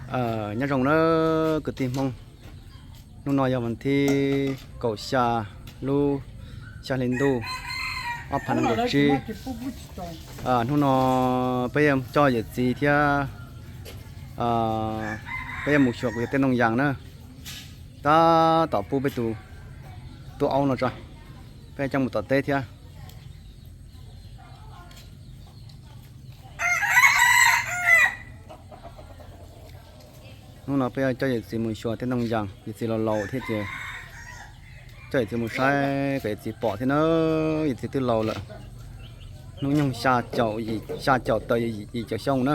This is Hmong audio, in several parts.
Nyob zoo nawb kwv tij Hmoob, hnub no yog vas thib kaum xya lub xya hli ntuj ob phav nees nkaum tsib. Hnub no peb yuav coj yawm txiv thiab peb yuav mus xyuas kuv yawg tej ntoo yas na. Tab tom pub peb tus tub aub no tso, peb coj mus tom teb thiab. Hnub no peb coj yawm txiv mus xyuas tej ntoo yas, yawm txiv laus laus thiab ces coj yawm txiv mus saib kom yawm txiv pom thiab na. Yawm txiv twb laus lawm, hnub nyoog xya caum tawm yim caum xyoo na.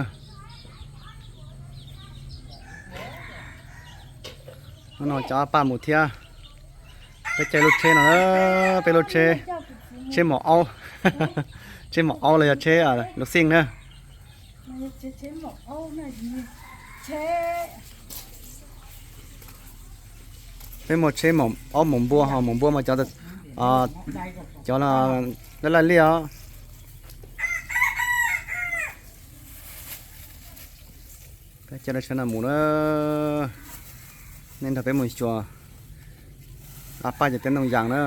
Hnub no coj paj mus thiab. Peb caij lub tsheb no, peb lub tsheb, tsheb maum aub, tsheb maum aub los yog tsheb luv xij na. Peb muaj tsheb aub maum npua, ho maum npua mas cov, cov laj laj liaj os. Peb caij lub tsheb no mus na, nej nrog peb mus xyuas a paj ces tej ntoo yas na.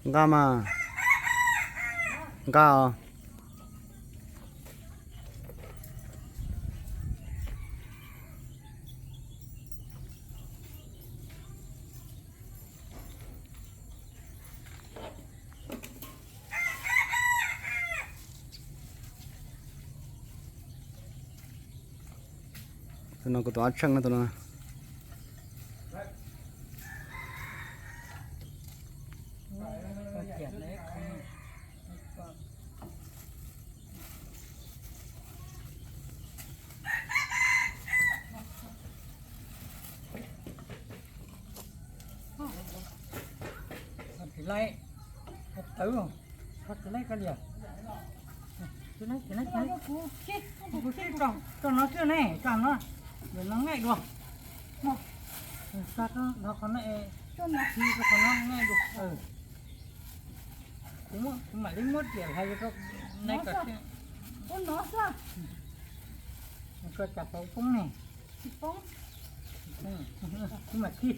Nqa mas, nqa os. Tus no kuv tus ab tsheej no tus no. Tsis laib, tawv, tsis laib koj liam. Tsis laib, tsis laib, tsis laib. Kuv sib tso, tso no xwb ne, tso no, no ngaij dua. Tso no qhov no, tso no, tso qhov no ngaij dua. Kuv mam li muab riam hais rau neb kom, ua no xwb. Koj tsam poob ne. Tsis poob. Kuv mam khi,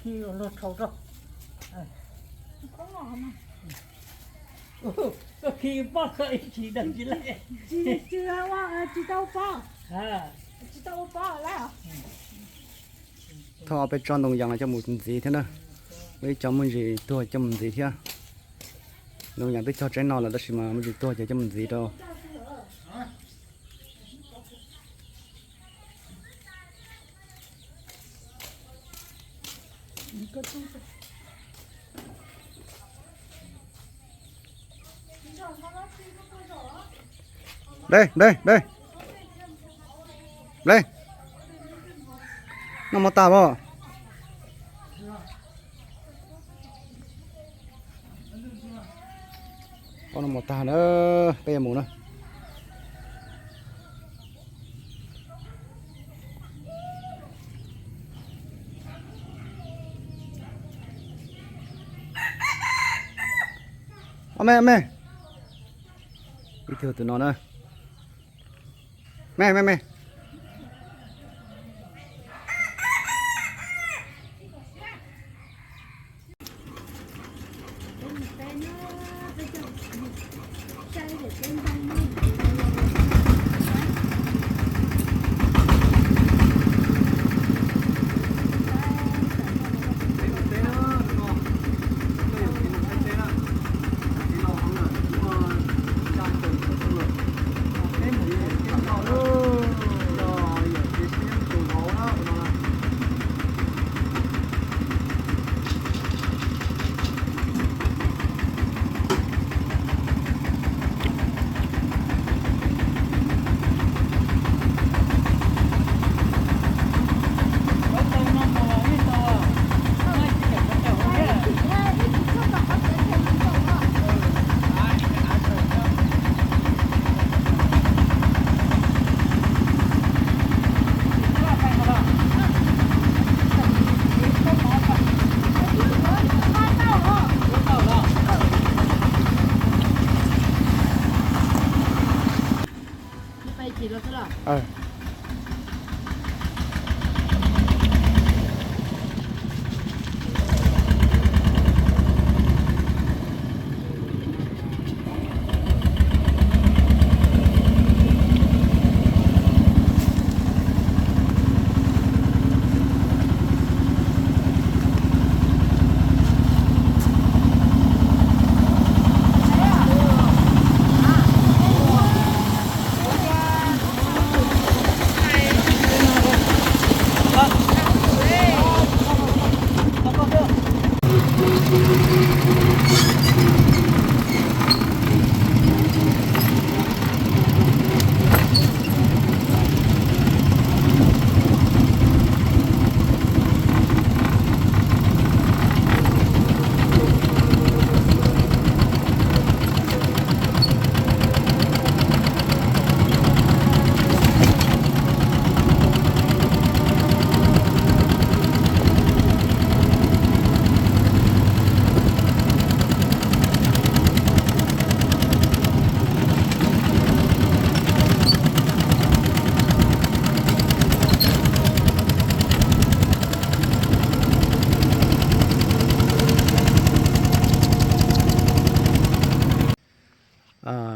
khi luag rhau rau. Koj khi pob koj ib tsis dag tsis laib. Tsis, tsis tau pob. Tsis tau ua pob lawm. Thauj ob peb tsob ntoo yas no coj mus ntxiv thiab na. Muaj ib co muaj ntsis tuag coj mus ntxiv thiab. Ntoo yas twb cog tseeb no lawm tab sis mas muaj ntsis tuag ces coj mus ntxiv rau. Dej, dej, dej. Dej. Noj mov tag pob. Pob noj mov tag na, peb yuav mus na. Os me, os me. Ib tug tus no na. Me, me, me.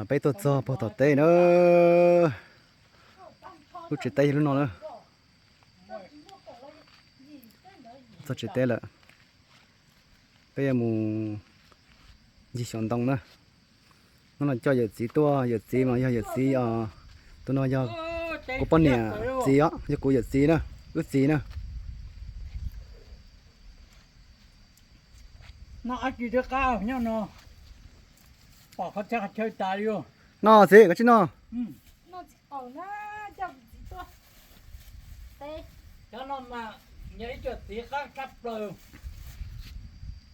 Peb tuaj txog puag tom teb na, lub tsev teb yog lub no na. Txog tsev teb lawm, peb yuav mus ncig xyuas ntoo na. Hnub no coj yawm txiv tuaj, yawm txiv mas yog yawm txiv, tus no yog kuv poj niam txiv os, yog kuv yawm txiv na, wb txiv na. No txiv, koj tsis no.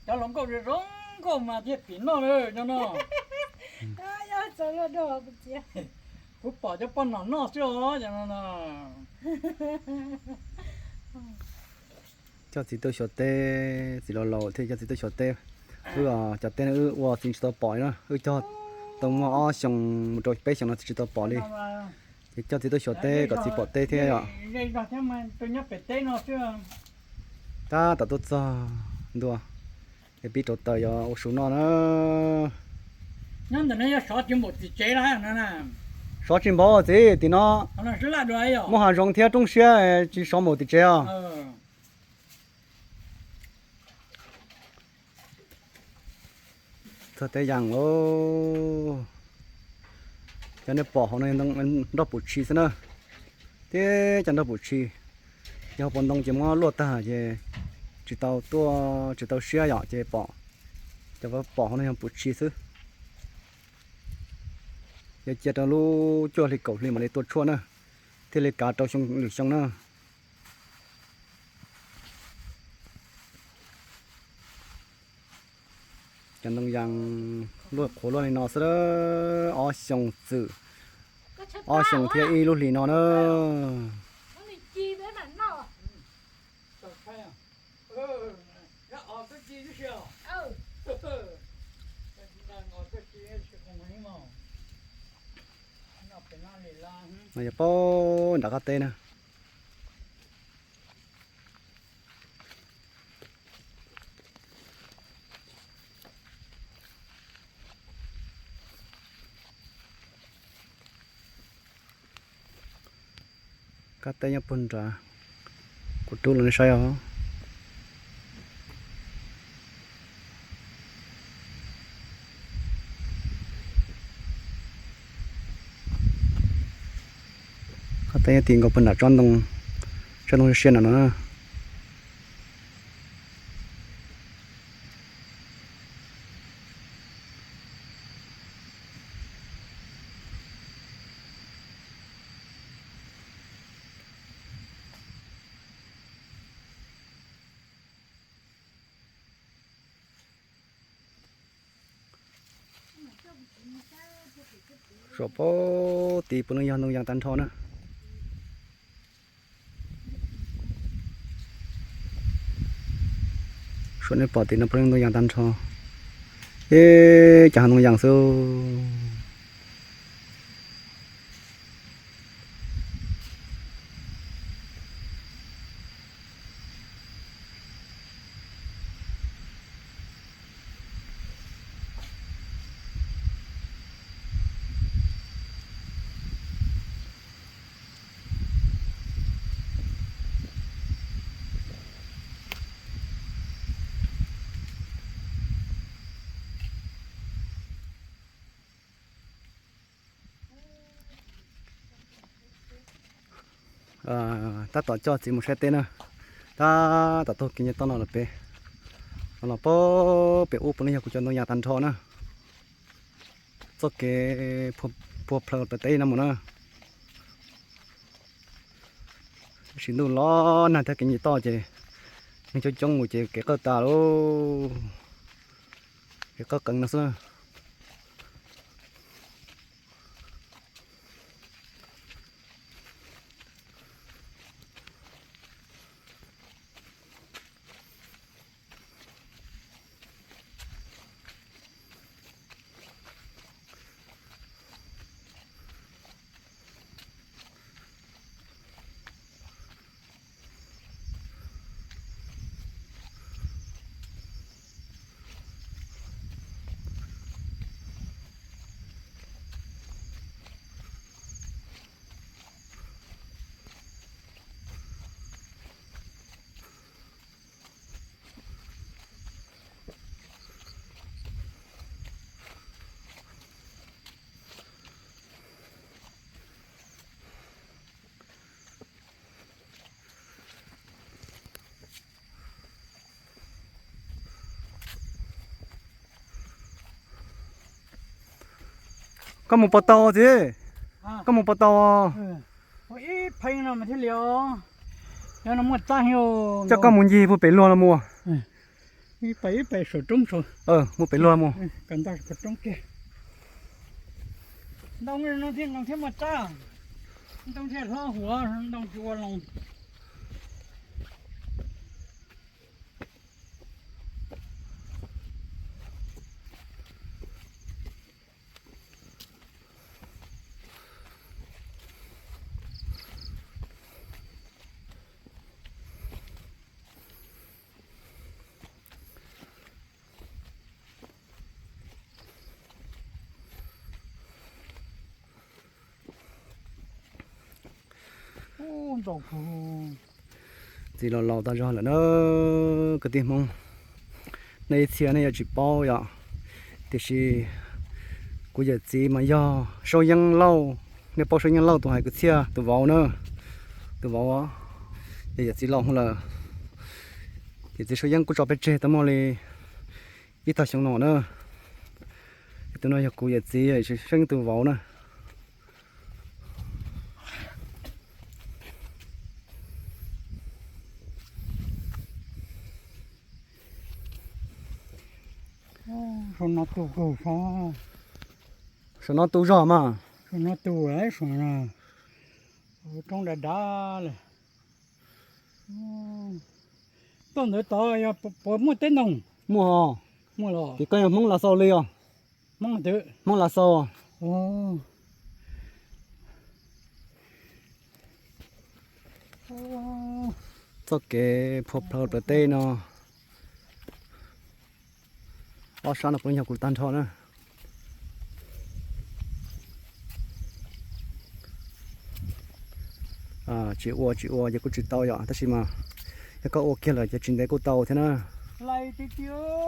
Cov hluas nkauj zoo nkauj mas thiaj pim noj no. Kuv pom cov poj nom noj xwb os. Coj txiv tuaj xyuas teb, txiv laus laus thiaj coj txiv tuaj xyuas teb. Wb cov teb no wb ua txiv tsis tau pom li na, wb cog tau muaj ob xyoos mus rau peb xyoos no txiv tsis tau pom li. Ces coj txiv tuaj xyuas teb kom txiv pom teb thiab os. Tab tom tuaj txog ntua, es pib rauv taws yuav ua su noj na. Sov tsis npaum txiv, tim no muaj hav zoov thiab roob siab, tsis sov npaum tim tsev os. Txog teb yas lauj. Cov nej pom hauv no nroj pum tshis xwb na, thiab cov nroj pum tshis, yog hauv paus ntoo ces muab luaj tag ces tsis tau tuaj tsis tau siab yom, ces pom, cov pom hauv no yog pum tshis xwb. Yog cia rau lub cuaj hli kaum hli mam li tua tshuaj na, thiaj li kav rau xyoo lwm xyoo na. Cov ntoo yas luaj qhuav luaj li no xwb, ob xyoos txwm, ob xyoos thiab ib lub hlis no na. No yog puag nram qab teb na. Qab teb nyob puag nrad, kuv rub los nej saib os. Qab teb nyob tim nkaus puag nram tsob ntoo, tsob ntoo siab nram no na. Suav puag tid puav leej yog ntoo yas tag nrho na. Suav nej pom tim no puav leej ntoo yas tag nrho, ib cov hav ntoo yas xwb. Tab tom coj txiv mus saib teb na. Tab tom taug kev nce toj no los pem, no los pem ub puav leej yog kuv cov ntoo yas tag nrho na. Txoj kev puag plaws pem teb no mus na. Tab sis ntuj los nag thiab kev nce toj ces neeg coob coob mus ces kev qawj tas lauj. Kev qawj qeev no xwb na. Koj mus puas tau txiv? Koj mus puas tau? Ib pheej no mas thiaj li os. Coj koj mus ncig puag pem luag los mus. Mus pem luag mus. Ntoo no thiaj muaj txaj, ntoo thiaj hlob huv, ntoo tsis ua loo. Txiv los laus tas zog lawm na kwv tij Hmoob. Nej ib txhia nej yuav tsis paub yom, tiam sis kuv yawm txiv mas yog Saub Yeeb Lauj, nej paub Saub Yeeb Lauj tus hais kwv txhiaj tus vauv na, tus vauv, yog yawm txiv laus lawm. Yawm txiv Saub Yeeb kuj tso peb tseg tau muaj li ib tag xyoo no na. Tus no yog kuv yawm txiv Saub Yeeb tus vauv na. Saum no tu kawg sav. Saum no tu zog mas. Saum no tu, saum no roob dav dav lawm. Toj ntawd tod yog puas muaj teb ntoo? Muaj os. Muaj los. Ces koj yog Hmoob Lav Xaus li os? Hmoob Lav Xaus. Txoj kev phua plhaw plaws teb no, ob sab no puav leej yog kuv tag nrho na. Tsis ua tsis ua ces kuj tsis tau yom, tab sis mas yog koj ua kiag lawm ces tsis ntev kuj tau thiab na.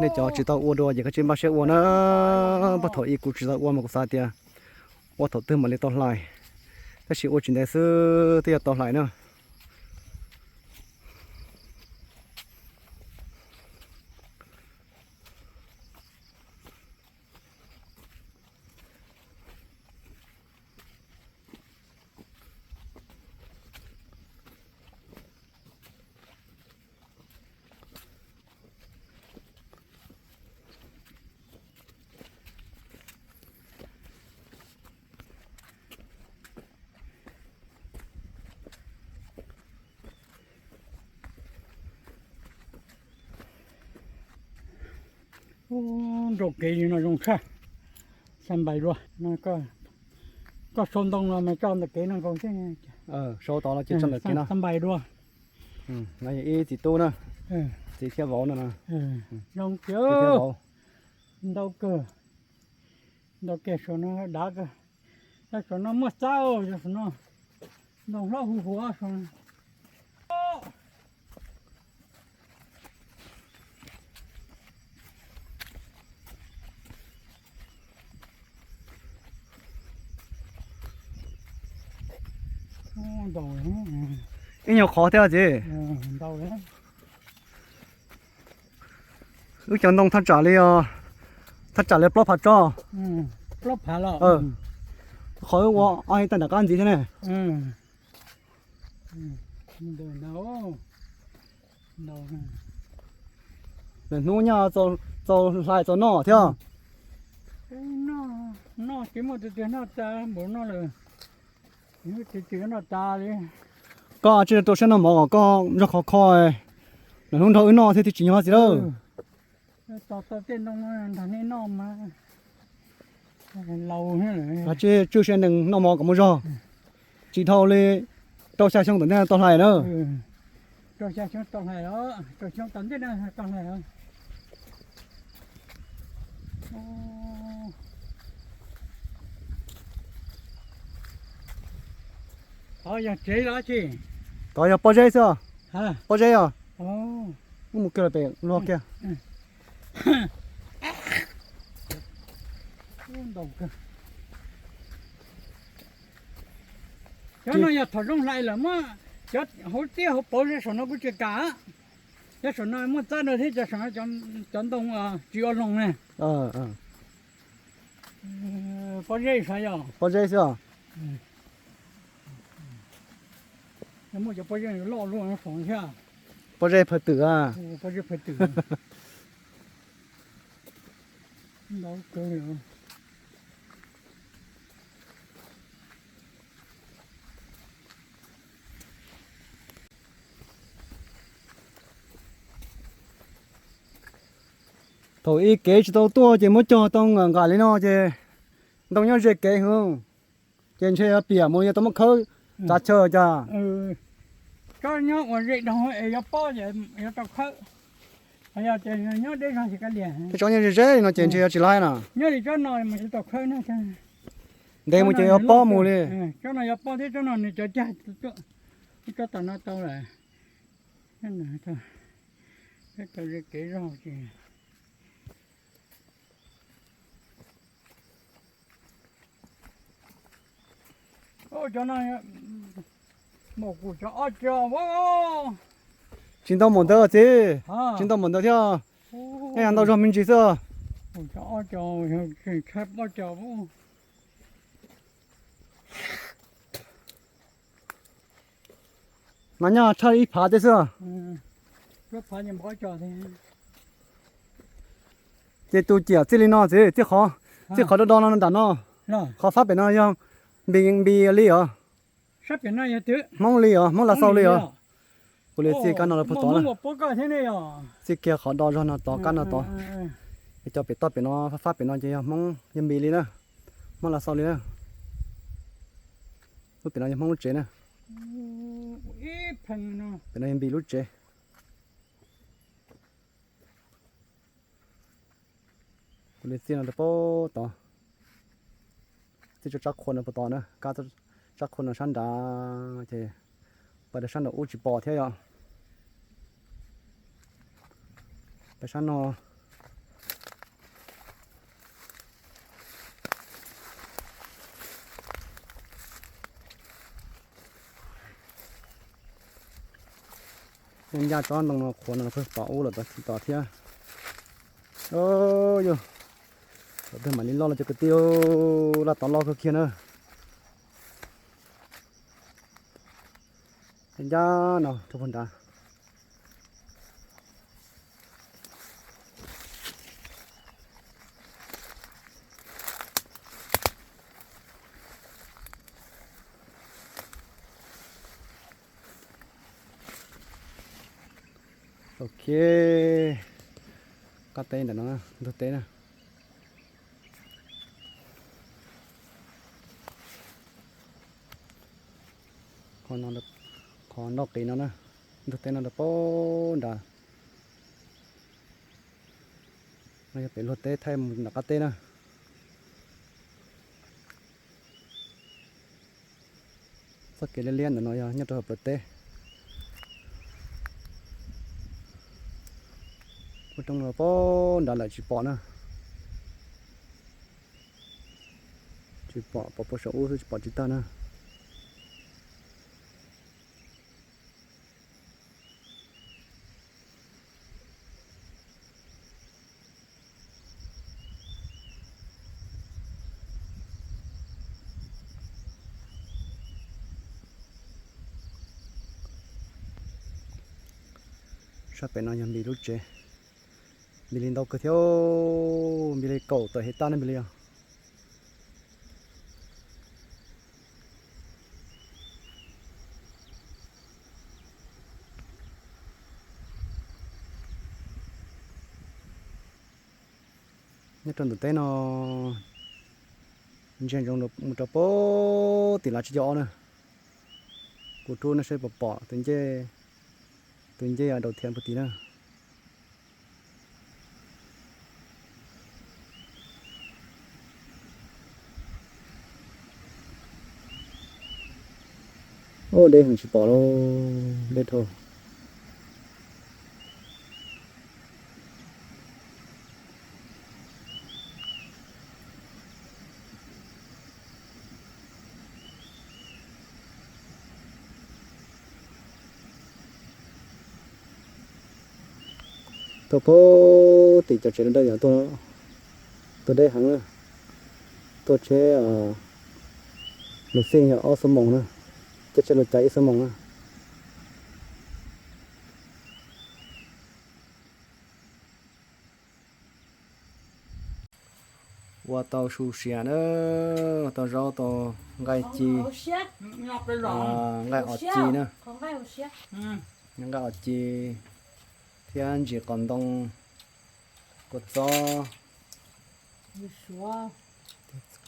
Nej cov tsis tau ua dua ces koj tsis npaj siab ua na. Puag thaum ub kuv tsis tau ua mas kuv xav tias ua thaum twg mam li tau hlais, tab sis ua tsis ntev xwb twb yuav tau hlais na. Nraum kev no zoo tshaj, xa npais dua. Koj sau ntoo los mas tso ntawm kev no nkaus xwb. Sau tod los cia tso ntawm kev no. Xa npais dua. No yog ib txiv tub na, txiv thiab vauv no. Zoo tiag, ntau kawg, ntau kiag saum no dav kawg. Saum no muaj txaj, saum no ntoo hlob huv huv saum no. Ib nyuag qhov thiab txiv. Wb cov ntoo thaj tsam li, thaj tsam li plaub phav tso. Qhov wb ua ob hais tag nram qab ntxiv thiab ne. Lwm hnub nyaj txaus hlais txaus noj thiab. Noj tsis muaj tus twg noj tas npaum no lawm. Tus twg noj tas li. Koj tsis rau siab noj mov kom koj nrog qhov kho, lwm hnub nrog wb noj thiab twb tsis nyuaj txiv lawm. Tau tau tej ntoo nrog nej noj mas laus. Tsis tswj siab nees noj mov kom muaj zog, tsis dhau li rau xya xyoo tom ntej tau hlais na. Rau xya xyoo tau hlais os, rau xyoo tom ntej tau hlais os. Tod yog tsev los tsis? Tod yog pob zeb xwb. Pob zeb os. Wb mus kiag lawm pem luag kiag. Cov no yog thaum zoo hlais lawm muab cov hauv tiab hauv pauv saum no kuj tsis kam. Cov saum no muaj txab no thiab, cov saum no cov ntoo tsis ua loo ne. Pob zeb xwb os. Muaj cov pob zeb loj luaj no thiab. Pob zeb phawj twm a. Pob zeb phawj twm. Thaum ib kev tsis tau tuaj ces muab cog tau nqam nqam li no ces ntoo nyob ze kev hwv, ces ntshe yog piam mus yog tau muab khawb txav chaw cas. Tsob nyob ua ze dhau es yuav pob ces yuav tau khawb. Yog tias nyob deb zog ces kav liam. Tsob nyob ze ze li no ces ntshe yuav tsis laib na. Nyob li tsob no mas yuav tau khawb na. Ntev mus ces yuav pob mus li. Tsob no yuav pob thiab tsob no nws cov cag, tsob tom no tau lawm. Tau ze kev zog ces Cov no, maum kuv cov ob co. Tsis ntau maum ntawd txiv, tsis ntau maum ntawd thiab. Ntau zog me ntsis xwb. Ob co, ob co. Mas nyob tshaj ib phav tej xwb. Ces tus ciam txij li no txiv, txij qhov, txij qhov do do no nram no, qhov fab pem no yog Npis, Npis li os. Hmoob li os, Hmoob Lav Xaus li os. Kuv li txij kab no rau puag tod na. Txij kiag qhov do zog no tod, kab no tod. Es cov pem toj pem no, fab pem no ces yog Hmoob, yog Npis li na, Hmoob Lav Xaus li na. Lub pem no yog Hmoob lub tsev na. Pem no yog Npis lub tsev. Kuv li txij no rau puag tod, txij tsob tsab qhua no puag tod na, kab tsab qhua no sab nrad ces pais rau sab nram ub tsis pom thiab yom. Pais sab no. Ncaj tsob ntoo no qhuav no pheej pom ub los tod tsis tod thiab. Yog, thaum twg mam li loj los cov kwv tij, laj tod loj kawg kiag na. Ncaj no rau puag nrad. Ok, qab teb ntawm no, ntug teb na. Qhov nroj qis no na, ntug teb no rau puag nrad. No yog pem luag teb thaij mus nram qab teb na. Txoj kev liab liab ntawm no yog nyob rau hauv plawv teb. Ub, roob no puag nrad lawm tsis pom na. Tsis pom, pom puag saum ub xwb tsis pom tsis tag na. Sab pem no yog Npis lub tsev. Npis li ntau kawg thiab, Npis li kaum tawm hais tag ne Npis li os. Nyob rau ntug teb no ntsia ntsoov mus rau puag tim Lav Tsib Caug Ob na. Kuv rub nej saib puas pom tus ncej, tus ncej daus thiab puag tim na. Ub, deb heev tsis pom lauj, deb dhau. Tuaj puag tim cov tsev dawb dawb yog tuaj, tuaj deb heev na. Tuaj tsheb luv xij yog ob xuab moos na, tuaj tsheb luv cav ib xuab moos na. Ua tau su siav na, ua tau zaub tau nqaij ci, nqaij os ci na, nqaij os ci thiab ntsis qos ntoo, kua txob,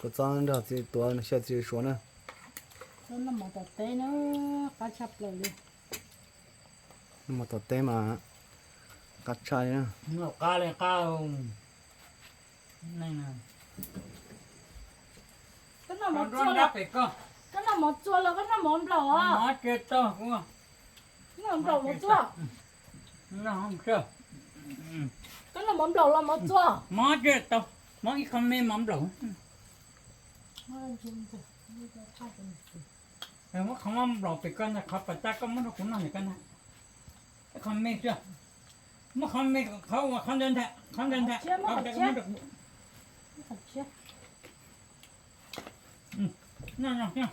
kua txob nrog txiv tuav xyaw txiv suav na. Noj mov tom teb na, qab tshaj plaws li. Noj mov tom teb mas qab tshaj li na. Koj noj mov txua los koj noj mov nplaum os? Noj nplaum mov txua. Koj noj mov nplaum los mov txua? Mov ib qho me mov nplaum. Muab qhov mov nplaum pem koj ntag, qhov pas tas koj muab rau kuv noj ntag koj ntag. Ib qho me xwb. Muab qhov me, qhov uas qhov ntawd ntag, qhov ntawd ntag, qhov ntawd koj muab rau kuv.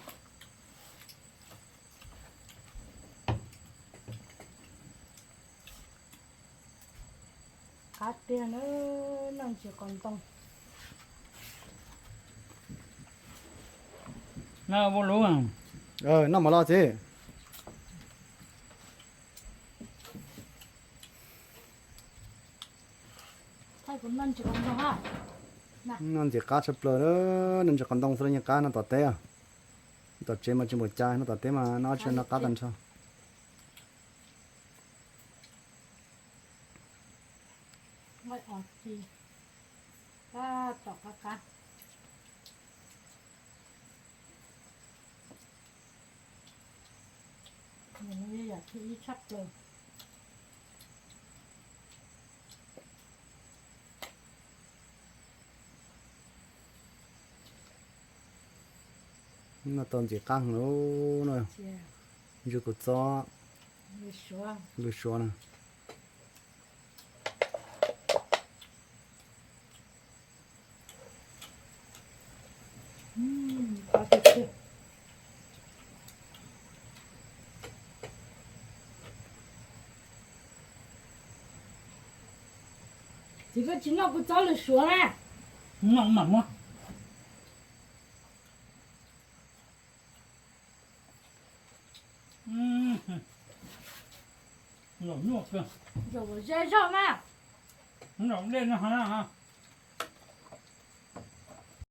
Qab tiag na, noj ntsis qos ntoo. Noj mov los txiv. Noj ntxim qab tshaj plaws, noj ntsis qos ntoo xwb los yeej qab noj tom teb. Tom tsev mas tsis npaum cas, noj tom teb mas noj tsis noj qab tag nrho. Noj tau ntxim qab heev lauj. Ntsis kua txob, lws suav na. Txiv, koj tsis noj kua txob lws suav na? Noj mas muab. Zaum nyuaj kawg. Zaum zej zog na. Zaum dej no na.